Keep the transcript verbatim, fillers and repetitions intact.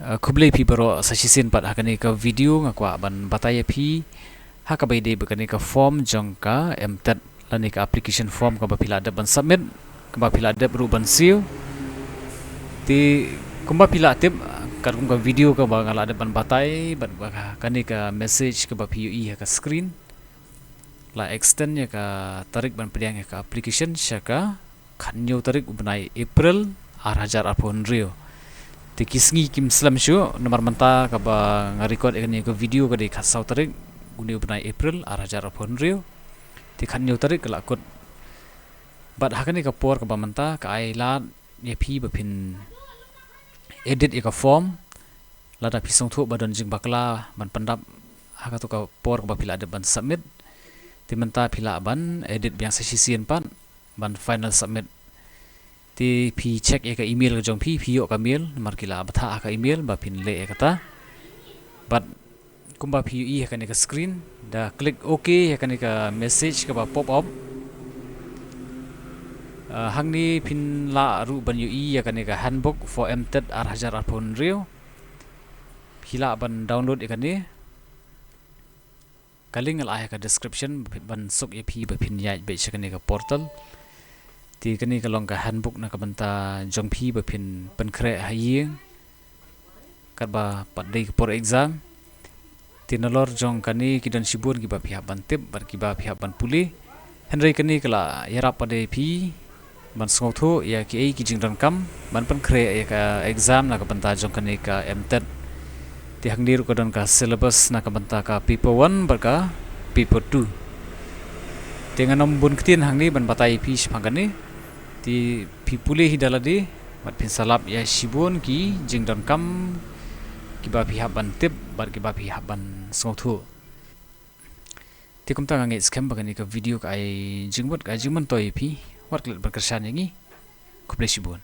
Uh, khublei phi baroh sa shisien pat. Ha kane ka video nga kwah ban batai ïa phi ha kaba ïadei bad kane ka form jong ka M TET lane ka application form kaba phi lah dep ban submit, kaba phi lah dep ruh ban siew. Te kumba phi lah tip, katkum ka video kaba nga lah dep ban batai, bad ba ka, kane ka message kaba phi ïohi ha ka screen la extend ïa ka tarik ban pdiang ïa ka application sha ka khathynñiew tarik u bnai April ar hajar arphew hynriew. Te ki sngi kim slem shuh, namar mynta kaba nga record ïa kane ka video ka dei khatsaw tarik une u bnai April ar hajar arphew hynriew. Te khathynñiew tarik ka la kut. Bad ha kane ka por kaba mynta ka ai lad ïa phi ba phin edit ïa ka form. Lada phi sngewthuh ba don jingbakla ban pyndap ha kato ka por kaba phi lah dep ban submit, te mynta phi lah ban edit biang sa shisien pat ban final submit. Te phi check ïa ka email ka jong phi, phi ïoh ka mail, namar ki la bthah ha ka email ba phin leh ïa kata. Bad kumba phi ïohi ha kane ka screen, da click OK ha kane ka message kaba pop up. Uh, hangne phin lah ruh ban ïohi ïa kane ka Handbook for M TET ar hajar arphew hynriew. Phi lah ban download ïa kane. Ka link nga la ai ha ka description ban suk ïa phi ba phin ïaid beit sha kane ka portal. Te kane ka long ka handbook na ka bynta jong phi ba phin pynkhreh ha ïing katba pat dei ka por exam. Te nalor jong kane ki don shibun kiba phi hap ban tip bad kiba phi hap ban pule. Hynrei kane ka la ïarap pat ïa phi ban sngewthuh ïa kiei ki jingdonkam ban pynkhreh ïa ka exam na ka bynta jong kane ka M TET. Te hangne ruh ka don ka syllabus na ka bynta ka paper one bad ka paper two. Te ngan ym bun ktien hangne ban batai ïa phi shaphang kane. Te phi pule hi da lade bad phin sa lap ïa shibun ki jingdonkam kiba phi hap ban tip bad kiba phi hap ban sngewthuh. Te kumta nga ngeit skhem ba kane ka video ka ai jingmut, ka ai jingmyntoi ïa phi. Wat klet ban kyrshan ïa ngi. Khublei shibun.